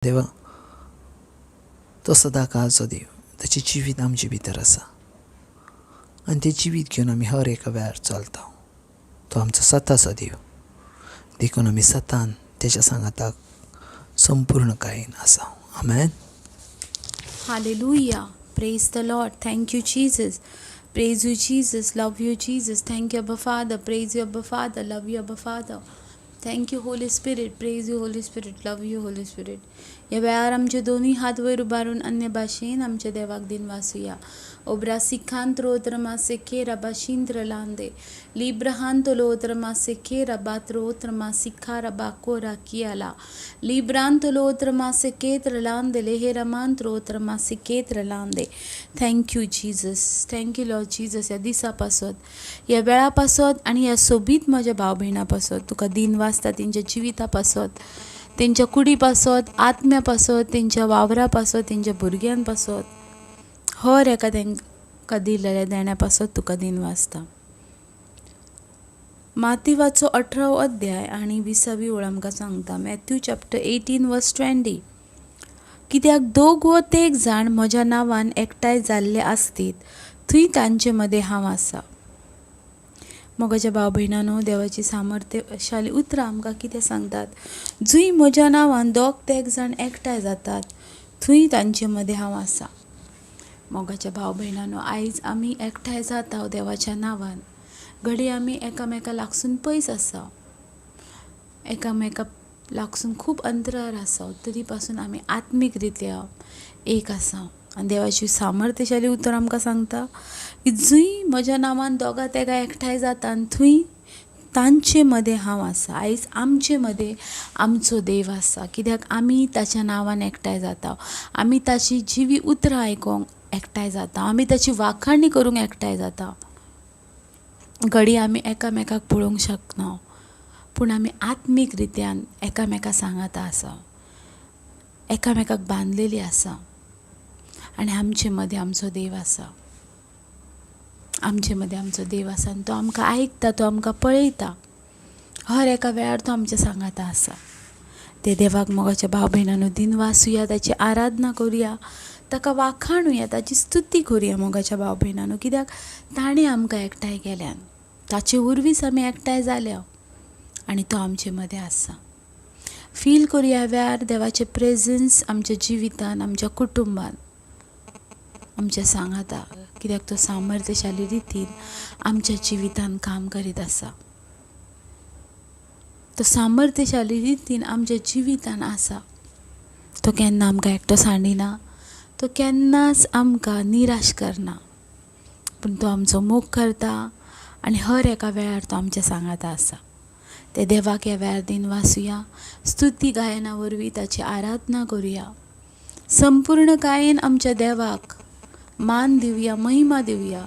देवा, तो सदां काळचो देव, ताचें जिवीत आमचे भितर आसा आनी तें जिवीत घेवन आमी हर एका वेळार चलता. तो आमचो सताचो देव, देखून आमी सतान तेच्या सांगाताक संपूर्णकायेन आसा. आमेन. Hallelujah. Praise the Lord. Thank you, Jesus. Praise you, Jesus. Love you, Jesus. Thank you, Abba Father. Praise you, Abba Father. Love you, Abba Father. Thank you, Holy Spirit. Praise you, Holy Spirit. Love you, Holy Spirit. ह्या वेळार आमचे दोनूय हात वयर उबारून अन्य भाशेन आमच्या देवाक दिन वासुया. ओब्रा सिखांत्रोत्र मासेके रबाशिंद्र लांदे लिब्रहांतोलोत्र मासेके रबात्रोत्र मासिखा रबाकोरा कियाला लिब्रांतोलोत्र मासेकेत्र लांदे लेहेरमांत्रोत्र मासिकेत्र लांदे. Thank you Jesus, thank you Lord Jesus. ह्या दिसा पासत, ह्या वेळा पासत आनी ह्या सोबीत म्हज्या भाव भयणा पासत तुका दिन वाचता. तेंच्या जिविता पासत, तेंच्या कुडी पासत, आत्म्या पासत, तेंच्या वावरा पासत, तेंच्या भुरग्यां पासत, हर एका तांकां दिलेल्या देण्या पासत तुका दिन वाचता. मातेवाचो 18वो अध्याय आनी 20वी ओळ आमकां सांगता, मॅथ्यू चॅप्टर 18 वर्स 20, कित्याक दोग वो तेग जाण म्हज्या नांवान एकठांय जाल्ले आसतीत थंय तांचे मदें हांव आसा. मोगाच्या भाव भयणानो, देवाची सामर्थ्यशाली उतरां आमकां कितें सांगतात? जंय म्हज्या नांवान दोग तेग जाण एकठांय जातात थंय तांचे मदें हांव आसा. मोगाच्या भाव भयणानो, आयज आमी एकठांय जाता देवाच्या नांवान. घडये आमी एकामेका लागसून पयस आसा, एकामेका लागसून खूब अंतरार आसा, तरी पासून आमी आत्मीक रित्या एक आसा. आनी देवाची सामर्थ्यशाली उतर आमकां सांगता की जंय म्हज्या नांवान दोगां तेगां एकठांय जाता आनी थंय तांचे मदें हांव आसा. आयज आमचे मदें आमचो देव आसा, कित्याक आमी ताच्या नांवान एकठांय जाता, आमी ताची जिवी उतरां आयकोंक एकठांय जाता, आमी ताची वाखाणी करूंक एकठांय जाता. घडये आमी एकामेकाक पळोवंक शकना, पूण आमी आत्मीक रित्यान एकामेका सांगाता आसा, एकामेकाक बांदलेली आसा आनी आमचे मदें आमचो देव आसा. आमचे मदें आमचो देव आसा आनी तो आमकां आयकता, तो आमकां पळयता, हर एका वेळार तो आमच्या सांगाता आसा. ते देवाक मोगाच्या भाव भयणानो दिन वासुया, ताची आराधना करुया, ताका वाखाणुया, ताची स्तुती करुया मोगाच्या भाव भयणानो, कित्याक ताणें आमकां एकठांय केल्यान, ताचे वरवींच आमी एकठांय जाल्या आनी तो आमचे मदें आसा. फील करुया वेळार देवाचें प्रेजन्स आमच्या जिवितान, आमच्या कुटुंबान, आमच्या सांगाता, कित्याक तो सामर्थ्यशाली रितीन आमच्या जिवितान काम करीत आसा. तो सामर्थ्यशाली रितीन आमच्या जिवितान आसा. तो केन्ना आमकां एकटो सांडिना, तो केन्नाच आमकां निराश करना, पूण तो आमचो मोग करता आनी हर एका वेळार तो आमच्या सांगाता आसा. ते देवाक ह्या वेळार दिन वासुया, स्तुती गायना वरवीं ताची आराधना करुया, संपूर्णकायेन आमच्या देवाक मान दिवया, महिमा दिवया,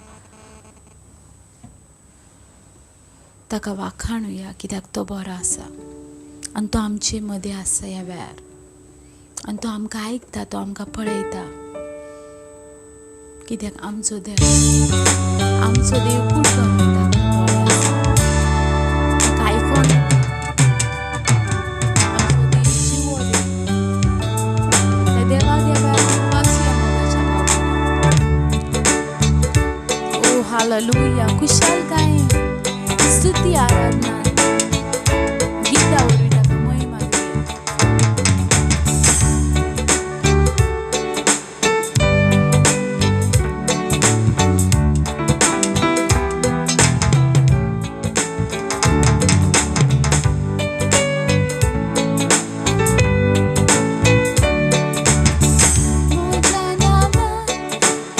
ताका वाखाणुया, कित्याक तो बरो आसा आनी तो आमचे मदें आसा ह्या वेळार आनी तो आमकां आयकता, तो आमकां पळयता, कित्याक आमचो देव, आमचो देव कुटुंब ताका आयकून आमचो देव जिवो देव. त्या देवाक ह्या वेळार वाचुया मोगाच्या भावान. ओ हालेलुया. खुशालकायेन स्तुती आराधना गीता वरवीं ताका महिमा दिवया. म्हज्या नांवान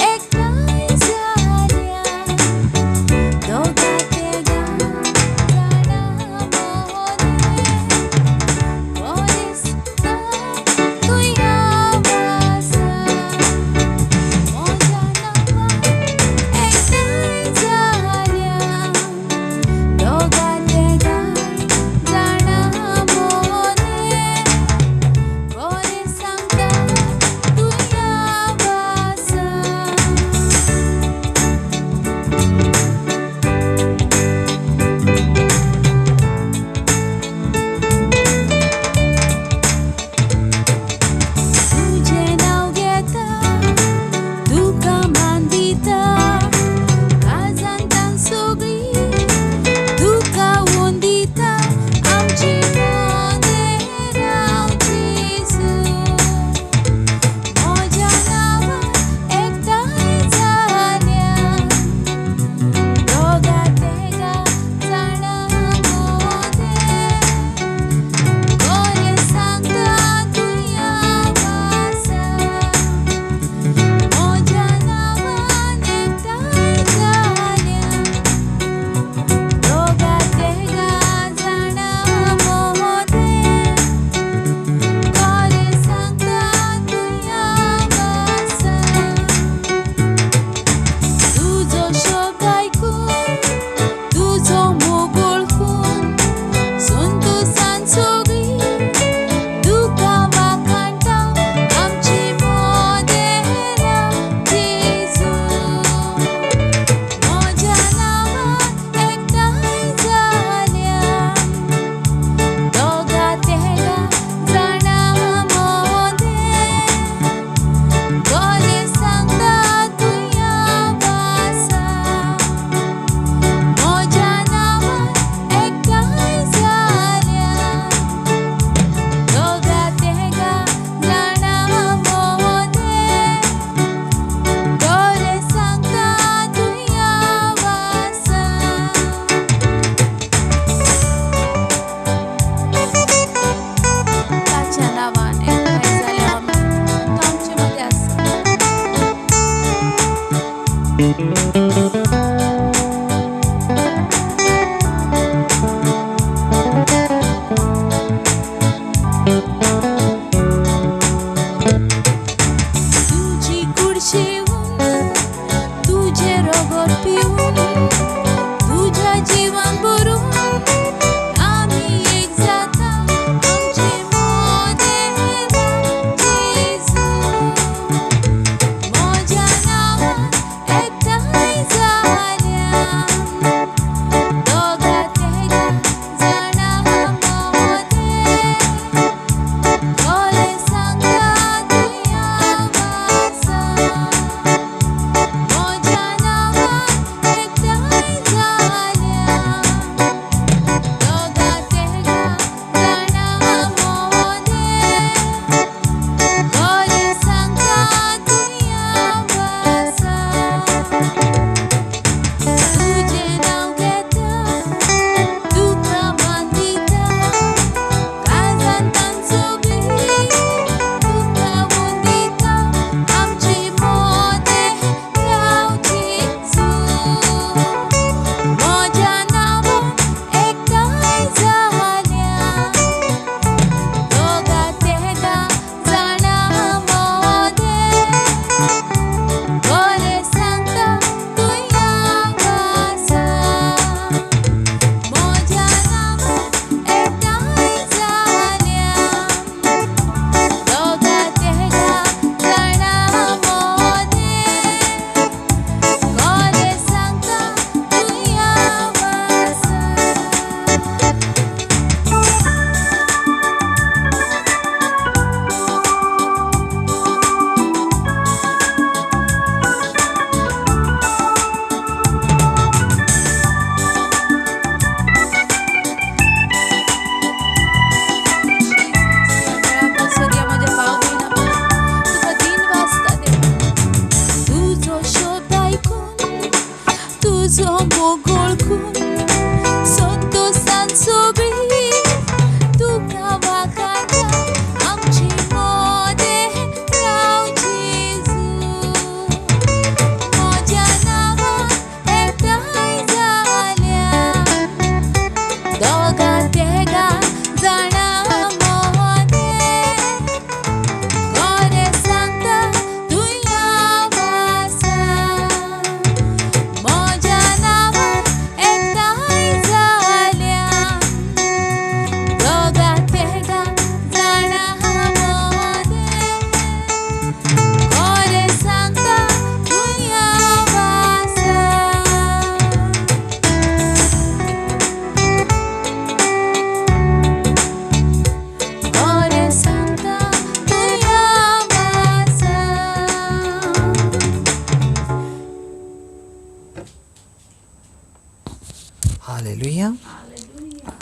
एकठांय जाल्या दोगां तेगां जाणां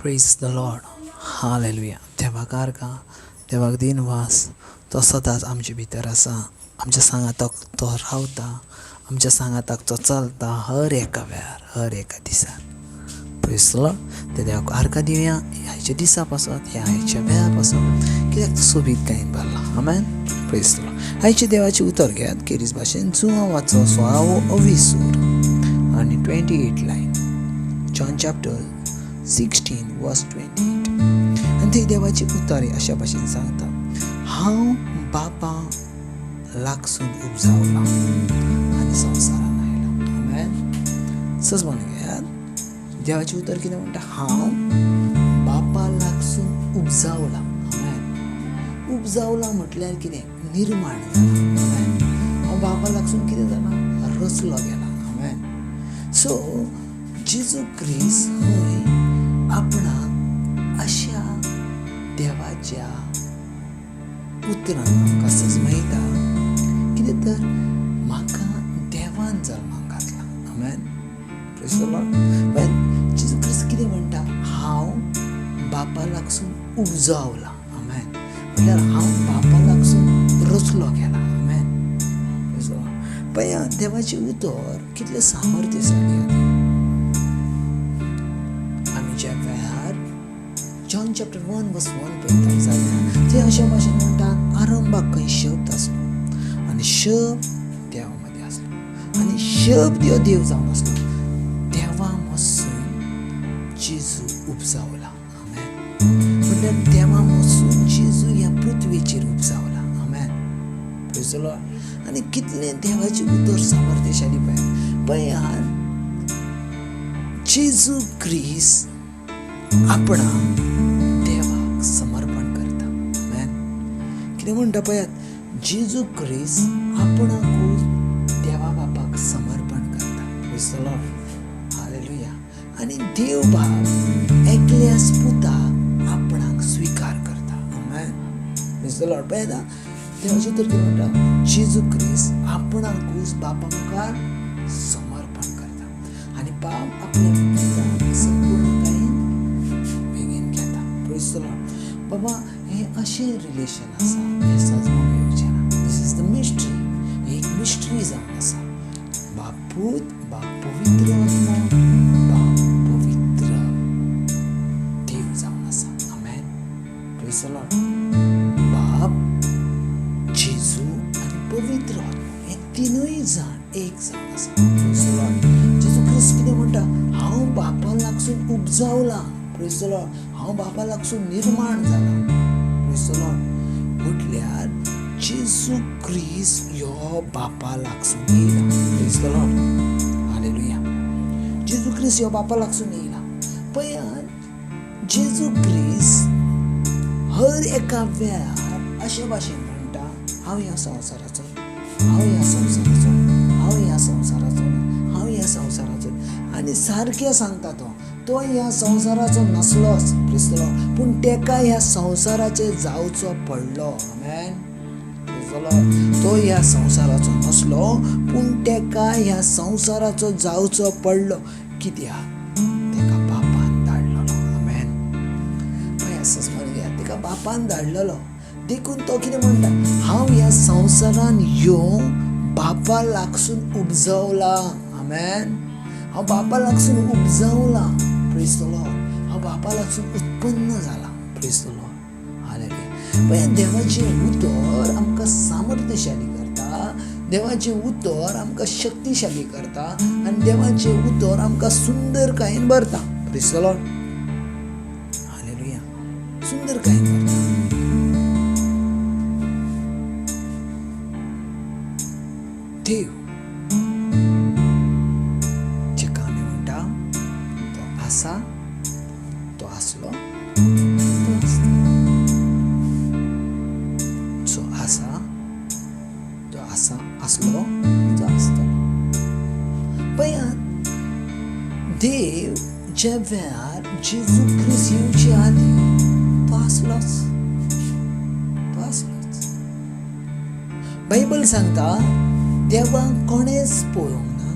Praise the Lord. Hallelujah. देवाक आर्गां, देवाक दिनवास. तो सदांच आमचे भितर आसा, आमच्या सांगाताक तो रावता, आमच्या सांगाताक तो चलता हर एका वेळार, हर एका दिसा. Praise the Lord. त्या देवाक आर्गां दिवया ह्या दिसा पासत, ह्या आयच्या वेळा पासत, कित्याक तो सोबीत कांय भरला. आमेन. Praise the Lord. आयचे देवाचें उतर घेयात केरीस भाशेन जुवांवाचो 16वो अविसूर आनी 28 लायन, John chapter 16 verse 28. आनी थंय देवाची उतर अशा भाशेन सांगता, हांव बापा लागसून उपजावला आनी संवसारान आयला. आमेन. सज म्हणून घेयात, देवाचें उतर कितें म्हणटा, हांव बापा लागसून उपजावला. आमेन. उपजावला म्हटल्यार कितें, निर्माण जाला. आमेन. हांव बापा लागसून कितें जाला, रचलो गेला. आमेन. सो जेजू क्रिस्त हय आपणाक अशा देवाच्या उतरान आमकां सजमयता, कितें तर म्हाका देवान जल्माक घातला. आमेन. Praise the Lord. जेजू क्रिस्त कितें म्हणटा, हांव बापा लागसून उपजावला. आमेन. म्हणल्यार हांव बापा लागसून रचलो गेला. आमेन. Praise the Lord. पळया देवाचें उतर कितलें सामर्थ्यशाली आसा. आमी ज्या वेळार जॉन चॅप्टर 1 verse 1 पळयता जाल्यार ते अशा भाशेन म्हणटा, आरंभाक खंय शब्द आसलो आनी शब्द देवा मदीं आसलो आनी शब्द ह्यो देव जावन आसलो. देवा मसून जेजू उपजावला. आमेन. म्हणल्यार देवा मसून जेजू ह्या पृथ्वीचेर उपजावला. आमेन. Praise the Lord. आनी कितलें देवाचें उतर सामर्थ्यशाली. पळयात पळयात जेजू क्रिस्त आपणाक देवाक समर्पण करता. आमेन. कितें म्हणटा पळयात, जेजू क्रिस्त आपणाकूच देवा बापाक समर्पण करता. Praise the Lord. Hallelujah. आनी देव बाप एकल्याच पुताक आपणाक स्विकार करता. आमेन. Praise the Lord. पळयात देवाचें उतर कितें म्हणटा, जेजू क्रिस्त आपणाकूच बापा मुखार समर्पण करता आनी बाप आपल्या पुताक संपूर्णतायेन बेगीन घेता. Praise the Lord. बाबा हें अशें रिलेशन आसा, हें सजमोवंक येवचें ना. This is the mystery. एक मिस्ट्री जावन आसा. बाप पूत, बाप पवित्र आत्मो, बाप पवित्र देव जावन आसा. आमेन. Praise the Lord. बाप, जेजू आनी पवित्र आत्मो हे तिनूय जाण एक जावन आसा. Praise the Lord. जेजू क्रिस्त कितें म्हणटा, हांव बापा लागसून उपजावला. Praise the Lord. हांव बापा लागसून निर्माण जाला. Praise the Lord. म्हटल्यार जेजू क्रिस्त ह्यो बापा लागसून येयला. Praise the Lord. Hallelujah. जेजू क्रिस्त ह्यो बापा लागसून येयला. पळयात जेजू क्रिस्त हर एका वेळार अशे भाशेन म्हणटा, हांव ह्या संवसाराचो, हांव ह्या संवसाराचो, हांव ह्या संवसाराचो, हांव ह्या संवसाराचो. आनी सारकें सांगता तो, तो ह्या संवसाराचो नासलोच. Praise the Lord. पूण तेका ह्या संवसाराचेर जावचो पडलो. आमेन. Praise the Lord. तो ह्या संवसाराचो नासलो पूण तेका ह्या संवसाराचो जावचो पडलो. कित्याक, तेका बापान धाडलेलो. आमेन. पळया सजमन घेयात, तेका बापान धाडलेलो देखून तो कितें म्हणटा, हांव ह्या संवसारान येवन बापा लागसून उपजावला. आमेन. हांव बापा लागसून उपजावला. Praise the Lord. हांव बापा लागसून उत्पन्न जाला. Praise the Lord. Hallelujah. पळया देवाचें उतर आमकां सामर्थ्यशाली करता, देवाचें उतर आमकां शक्तिशाली करता आनी देवाचें उतर आमकां सुंदरकायेन भरता. Praise the Lord. Hallelujah. सुंदरकायेन भरता. देव जेका आमी म्हणटा तो आसा, तो आसलो, तो आसता. जो आसा तो आसा, आसलो, तो आसतलो. पळयात देव ज्या वेळार जेजू क्रिस्त येवचे आदीं तो आसलोच, तो आसलोच. बायबल सांगता देवाक कोणेच पळोवंक ना,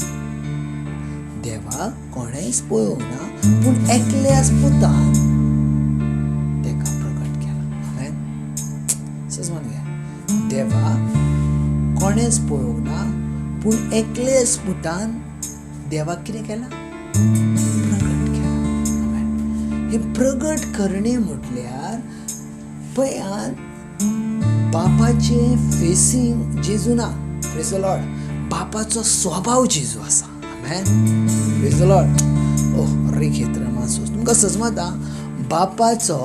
देवाक कोणेच पळोवंक ना, पूण एकल्याच पुतान देवाक कोणेंच पळोवंक ना, पूण एकलेच पुतान देवाक कितें केलां? प्रगट केलां. हें प्रगट करणे म्हटल्यार पळयात बापाचें फेसींग जेजू ना. प्रेज the Lord. बापाचो स्वभाव जेजू आसा. आमेन. Praise the Lord. ओह रेखेत्र मासूस तुमकां सजमता बापाचो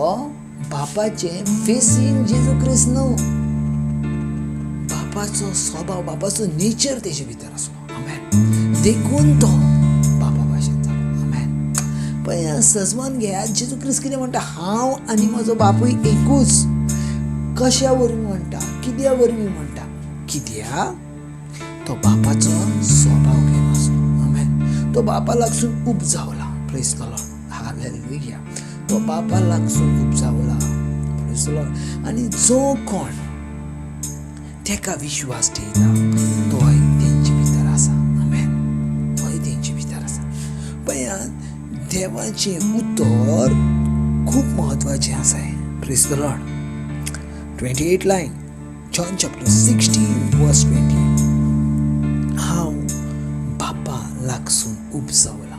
बापाचें फेसींग जेजू क्रिस्त न्हू, बापाचो स्वभाव बापाचो नेचर तेजे भितर आसलो. आमेन. देखून तो बापा भाशेन जालो. आमेन. पळय सजमान घेयात, जेजू क्रिस्त कितें म्हणटा? हांव आनी म्हजो बापूय एकूच. कशा वरवीं म्हणटा? कित्या वरवीं म्हणटा? कित्याक तो बापाचो स्वभाव घेवन आसलो. आमेन. तो बापा लागसून उपजावला. Praise the Lord. हालेलुया. तो बापा लागसून उपजावला. Praise the Lord. आनी जो कोण तेका विश्वास ठेयता तोय तेंचे भितर आसा. आमेन. तोय तेंचे भितर आसा. पळयात देवाचें उतर खूब म्हत्वाचें आसा. Praise the Lord. 28 line, John chapter 16 verse 28. हांव बापा लागसून उपजावला.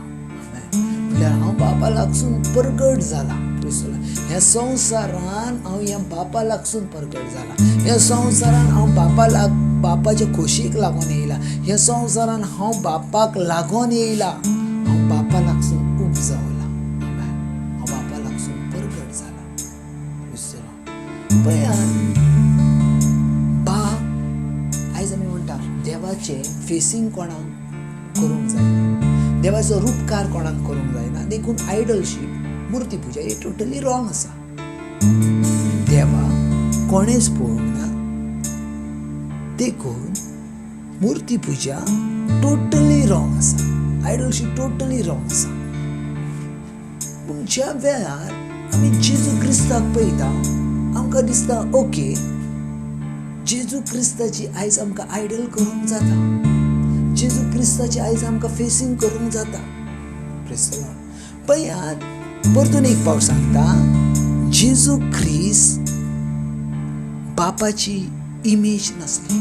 म्हळ्यार हांव बापा लागसून परगट जाला. ह्या संवसारान हांव ह्या बापा लागसून परगट जाला. ह्या संवसारान हांव बापाच्या खोशयेक लागून येयला. ह्या संवसारान हांव बापाक लागून येयला. हांव बापा लागसून उपजावला. हांव बापा लागसून परगट जाला. पळयात बाप आयज आमी म्हणटा देवाचें फेसींग कोणाक करूंक जायना, देवाचो रुपकार कोणाक करूंक जायना, देखून आयडलशीप मुर्ती पुजा ही टोटली रॉंग आसा. देवा कोणेंच पळोवंक ना, देखून मुर्ती पुजा टोटली रॉंग आसा, आयडलशीप टोटली रॉंग आसा. पूण ज्या वेळार आमी जेजू क्रिस्ताक पळयता आमकां दिसता ओके जेजू क्रिस्ताची आयज आमकां आयडल करूंक जाता, जेजू क्रिस्ताची आयज आमकां फेसींग करूंक जाता. Praise the Lord. पळयात परतून एक फावट सांगता, जेजू क्रिस्त बापाची इमेज नासली.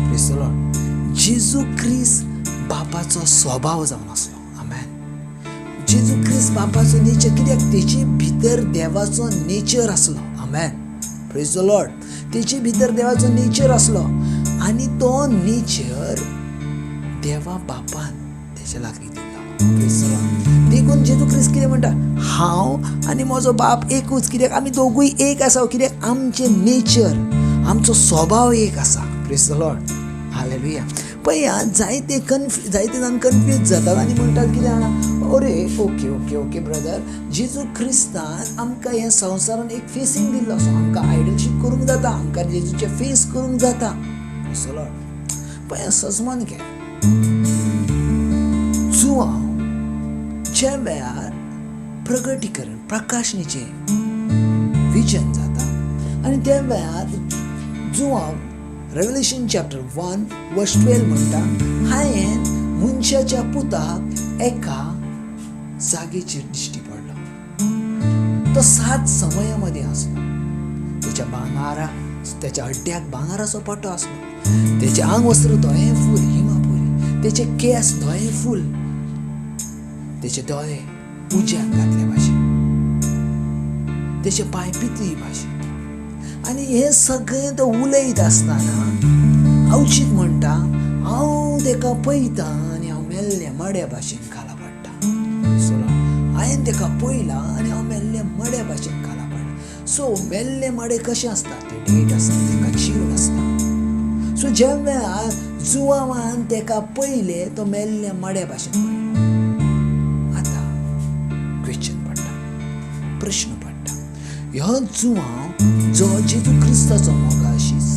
Praise the Lord. जेजू क्रिस्त बापाचो स्वभाव जावन आसलो. आमेन. जेजू क्रिस्त बापाचो नेचर, कित्याक तेजे भितर देवाचो नेचर आसलो. आमेन. Praise the Lord. तेजे भितर देवाचो नेचर आसलो आनी तो नेचर देवा बापान तेच्या लागीं दिल्लो. Praise the Lord. देखून जेजू क्रिस्त कितें म्हणटा? हांव आनी म्हजो बाप एकूच, कित्याक आमी दोगूय एक आसा, कित्याक आमचें नेचर आमचो स्वभाव एक आसा. Praise the Lord. हालेलुया. पळयात जायते जायते जाण कन्फ्यूज जातात आनी म्हणटात कितें जाणा, अरे ओके ओके ओके ब्रदर, जेजू क्रिस्तान आमकां ह्या संवसारान एक फेसींग दिल्लो आसा, आमकां आयडलशीप करूंक जाता, आमकां जेजूचें फेस करूंक जाता. Praise the Lord. पळया सजमान घे, जुआंव ज्या वेळार प्रगटीकरण प्रकाशणीचें विजन जाता आनी त्या वेळार जुआंव रेवलेशन चॅप्टर 1 वर्स 12 म्हणटा, हांवें मनशाच्या पुताक एका जागेचेर दिश्टी पडलो. तो 7 समया मदीं आसलो. तेच्या भांगारा तेच्या हड्ड्याक भांगाराचो पटो आसलो, तेचें आंगवस्त्र धवें फूल हिमापुरी, तेचे केंस धवें फूल, तेचे दोळे उज्याक घातले भाशेन, तेचे पांय पितळी भाशेन. आनी हें सगळें तो उलयत आसतना अवचीत म्हणटा, हांव तेका पळयता आनी हांव मेल्ल्या मड्या भाशेन खाला पडटा. हांवें तेका पळयला आनी हांव मेल्ल्या मड्या भाशेन खाला पडटा. सो मेल्ले मडे कशें आसता? ते डेट आसता, तेका जीव नासता. सो ज्या वेळार जुवावान तेका पळयलें तो मेल्ल्या मड्या भाशेन पळयलो. आतां क्वेश्चन पडटा, प्रश्न पडटा, ह्यो जुवांव जो जेजू क्रिस्ताचो मोगाशीस,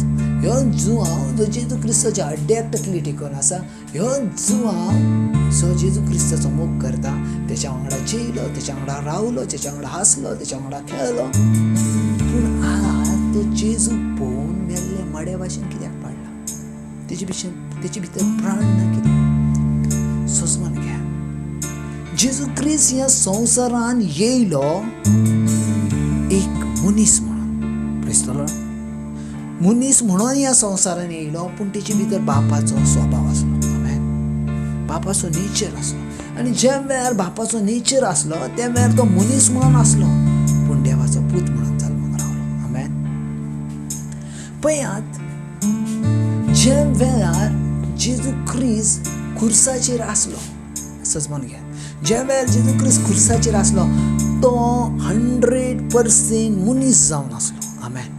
ह्यो जुवांव जो जेजू क्रिस्ताच्या हड्ड्याक तकली टेकोवन आसा, ह्यो जुवांव जो जेजू क्रिस्ताचो मोग करता, तेच्या वांगडा जेयलो, तेच्या वांगडा रावलो, तेच्या वांगडा हांसलो, तेच्या वांगडा खेळलो, पूण आज तो जेजू पळोवन मेल्ले मड्या भाशेन कित्याक पडला? तेचे भितर प्राण ना कित्याक? सोजमान घ्या, जेजू क्रिस्त ह्या संवसारान येयलो एक मनीस म्हणून. Praise the Lord. मनीस म्हणून ह्या संवसारान येयलो, पूण तेचे भितर बापाचो स्वभाव आसलो. आमेन. बापाचो नेचर आसलो. आनी ज्या वेळार बापाचो नेचर आसलो त्या वेळार तो मनीस म्हणून आसलो, पूण देवाचो पूत म्हणून जल्माक रावलो. आमेन. पळयात, ज्या वेळार जेजू क्रिस्त खुर्साचेर आसलो, सजमान घेयात, ज्या वेळार जेजू क्रिस्त खुर्साचेर आसलो तो 100% मनीस जावन आसलो. आमेन.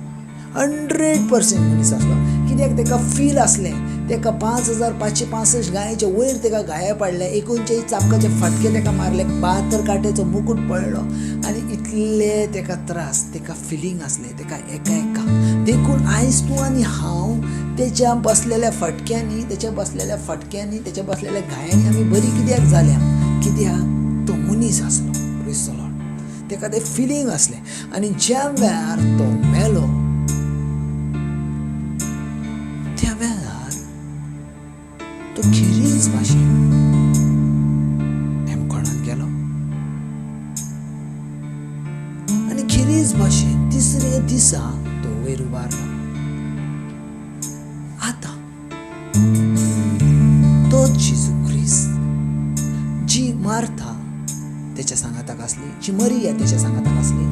100% मनीस आसलो. कित्याक ताका फील आसलें. ताका 5565 गायेच्या वयर ताका गाये पडले, 39 चापकाचे फटके ताका मारले, 72 काट्याचो मुकूट पडलो आनी इतले ताका त्रास, ताका फिलींग आसलें ताका एका एका. देखून आयज तूं आनी हांव तेच्या बसलेल्या फटक्यांनी, तेच्या बसलेल्या फटक्यांनी, तेच्या बसलेल्या गायांनी आमी बरी कित्याक जाल्या? कित्याक तो मनीस आसलो. प्रेज the Lord. ताका तें फिलींग आसलें. आनी ज्या वेळार तो मेलो त्या वेळार तो खेरीज भाशेन हेमकोणांत गेलो आनी खेरीज भाशेन तिसरे दिसा तो वयर उबारलो. आतां तो जेजू क्रिस्त जी मार्था तेच्या सांगाताक आसली, जी मरिया तेच्या सांगाताक आसली,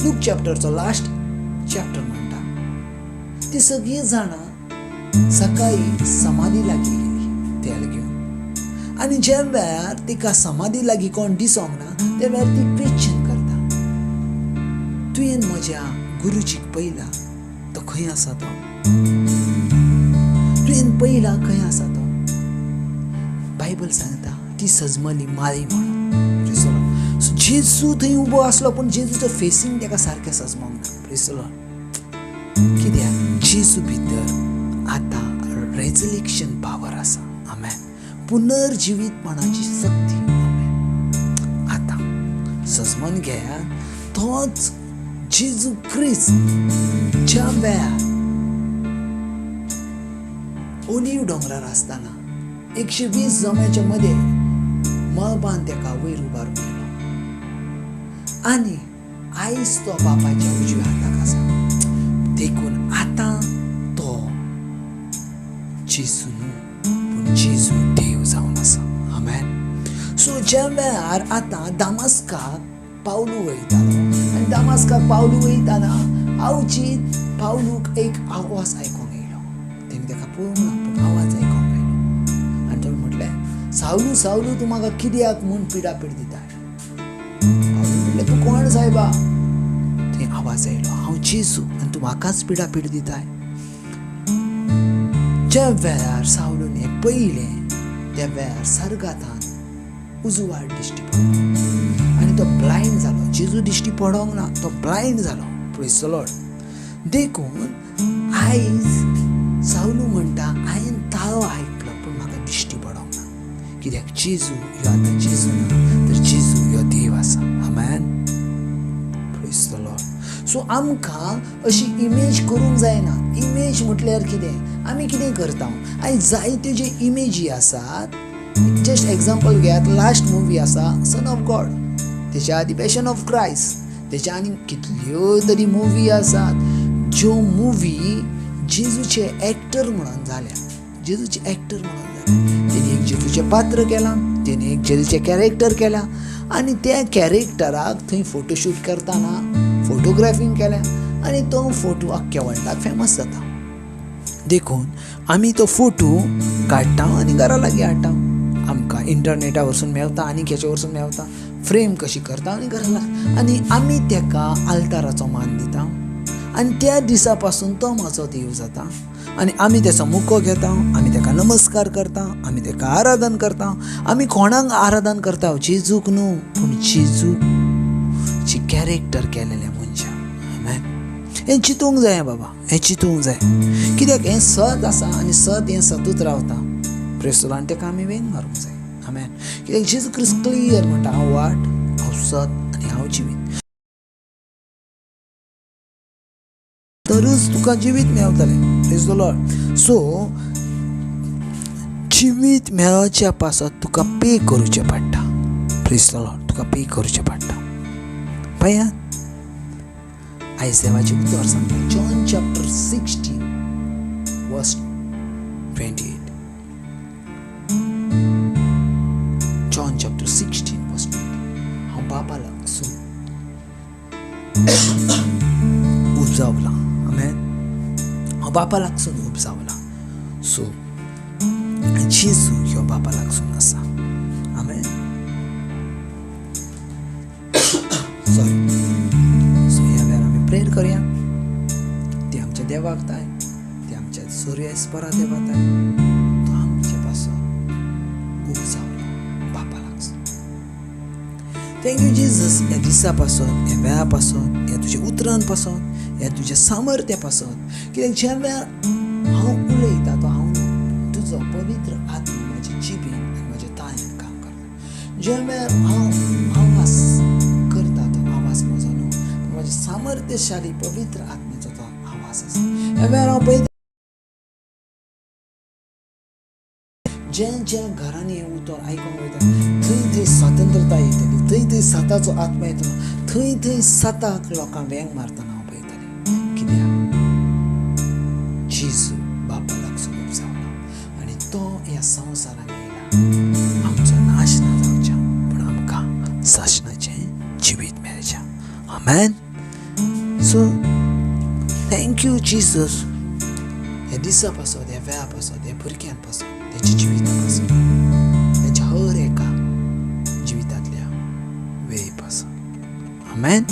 लूक चॅप्टरचो लास्ट चॅप्टर म्हणटा, ती सगळीं जाणां सकाळी समाधी लागीं गेली तेल घेवन. आनी ज्या वेळार तिका समाधी लागीं कोण दिसोंक ना त्या वेळार ती क्वेश्चन करता, तुवें म्हज्या गुरुजीक पळयला, तो खंय आसा? तो तुवें पळयला खंय आसा तो? बायबल सांगता ती सजमली मारी म्हणून. सो जेजू थंय उबो आसलो, पूण जेजूचो फेसींग ताका सारकें सजमोंक ना. प्रेज the Lord. कित्याक जेजू भितर आतां रेजलेक्शन पावर आसा. आमेन. पुनर्जिवीतपणाची शक्ती. आमेन. आतां सजमन घेयात, तोच जेजू क्रिस्त ज्या वेळार ओलीव दोंगरार आसतना 120 जम्याच्या मदें मळबान ताका वयर उबारून गेलो आनी आयज तो बापाच्या उजव्या हाताक आसा. देखून आतां तो जेजू न्हू, पूण जेजू देव जावन आसा. आमेन. सो ज्या वेळार आतां दामास्काक पावलू वयतालो आनी दामास्काक पावलू वयताना अवचीत पावलूक एक आवाज आयकोंक येयलो. तेणी ताका पळोवंक ना, पूण आवाज आयकोंक येयलो आनी तो म्हटलें, सावलू सावलू तूं म्हाका कित्याक म्हूण पिडापीड दिता? पावलू म्हटलें, तूं कोण सायबा? थंय आवाज आयलो, हांव जेजू आनी तूं म्हाकाच पिडापीड दिताय. ज्या वेळार सावलून हें पळयलें त्या वेळार सर्गांतान उजवाड दिश्टी पडलो आनी तो ब्लायंड जालो. जेजू दिश्टी पडोंक ना, तो ब्लायंड जालो. Praise the Lord. देखून आयज सावलू म्हणटा, हांवें ताळो आयकलो पूण म्हाका दिश्टी पडोंक ना. कित्याक जेजू ह्यो आतां जेजू ना, तर जेजू ह्यो देव आसा. आमेन. Praise the Lord. सो आमकां अशी इमेज करूंक जायना. इमेज म्हटल्यार कितें? आमी कितें करता? आनी जायत्यो जे इमेजी आसात, जस्ट एग्जाम्पल घेयात, लास्ट मुवी आसा सन ऑफ गॉड, तेच्या आदी पॅशन ऑफ क्रायस्ट, तेच्या आनी कितल्यो तरी मुवी आसात ज्यो मुवी जेजूचे एक्टर म्हणून जाल्या. जेजूचे एक्टर म्हणून जाल्या. तेणी एक जेजूचें पात्र केलां, तेणी एक जेजूचें कॅरेक्टर केलां आनी त्या कॅरेक्टराक थंय फोटोशूट करतना फोटोग्राफींग केल्या आनी तो फोटो अख्ख्या वर्ल्डाक फेमस जाता. देखून आमी तो फोटो काडटा आनी घरा लागीं हाडटा. आमकां इंटरनेटा वरसून मेवता आनी खेच्या वरसून मेवता, फ्रेम कशी करता आनी घरा लाग आनी आमी ताका आल्ताराचो मान दिता आनी त्या दिसा पासून तो म्हाजो देव जाता आनी आमी तेचो मुको घेता, आमी ताका नमस्कार करता, आमी ताका आराधन करता. आमी कोणाक आराधन करता? जेजूक न्हू, पूण जेजूची कॅरेक्टर केलेलें मनशां. आमेन. हें चिंतूंक जाय बाबा, हें चिंतूंक जाय. कित्याक हें सत आसा आनी सत हें सतूच रावता. प्रेज the Lord. आनी ताका आमी वेंग मारूंक जाय. आमेन. कित्याक जेजू क्रिस्त क्लियर म्हणटा, हांव वाट, हांव सत आनी हांव जिवीत, तरूच तुका जिवीत मेवतलें. Praise the Lord. सो जिवीत मेळोवच्या पासत तुका पे करूचें पडटा. प्रेज the Lord. तुका पे करूचें पडटा. पळयात, आयज देवाचें उतर सांगता, John chapter 16 verse 28. John chapter 16 verse 20. हांव बापा लागसून उपजावला. आमेन. हांव बापा लागसून उपजावला. सो जेजू ह्यो बापा लागसून आसा. आमेन. सॉरी. सो ह्या वेळार आमी प्रेयर करया. ती आमच्या देवाक ताय, ती आमच्या सूर्यस्परा देवा ताय, तो आमच्या पासून उपजावला बापा लागसून. Thank you Jesus, ह्या दिसा पासून, ह्या वेळा पासून, ह्या तुज्या उतरान पासून, ह्या तुज्या सामर्थ्या पासून, कित्याक ज्या वेळार हांव उलयता तो हांव न्हू, तुजो पवित्र आत्मा म्हज्या जिबेन आनी म्हज्या ताळ्यान काम करता. ज्या वेळार हांव आवाज करता तो आवाज म्हजो न्हू, म्हज्या सामर्थ्यशाली पवित्र आत्म्याचो तो आवाज आसा. ह्या वेळार हांव पळयता ज्या ज्या घरांनी हें उतर आयकूंक वयता थंय थंय स्वतंत्रताय येतली, थंय थंय सताचो आत्मा येतलो, थंय थंय सताक लोकांक वेंग मारतना हांव पळयतलें. कित्याक जेजू बापा लागसून उपजावला आनी तो ह्या संवसारान येयला आमचो नाश ना जावच्या, पूण आमकां सासणाचें जिवीत मेळचें. Amen. So thank you Jesus, ह्या दिसा पासत, ह्या वेळा पासत, ह्या भुरग्यां पासत, त्याच्या जिविता पासून, त्याच्या हर एका जिवितांतल्या वेळी पासून. आमेन.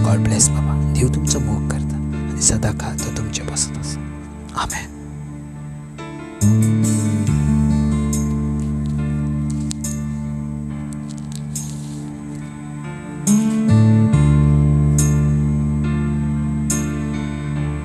गॉड ब्लेस बाबा. देव तुमचो मोग करता आनी सदांकाळ तो तुमचे पासत आसा. आमेन.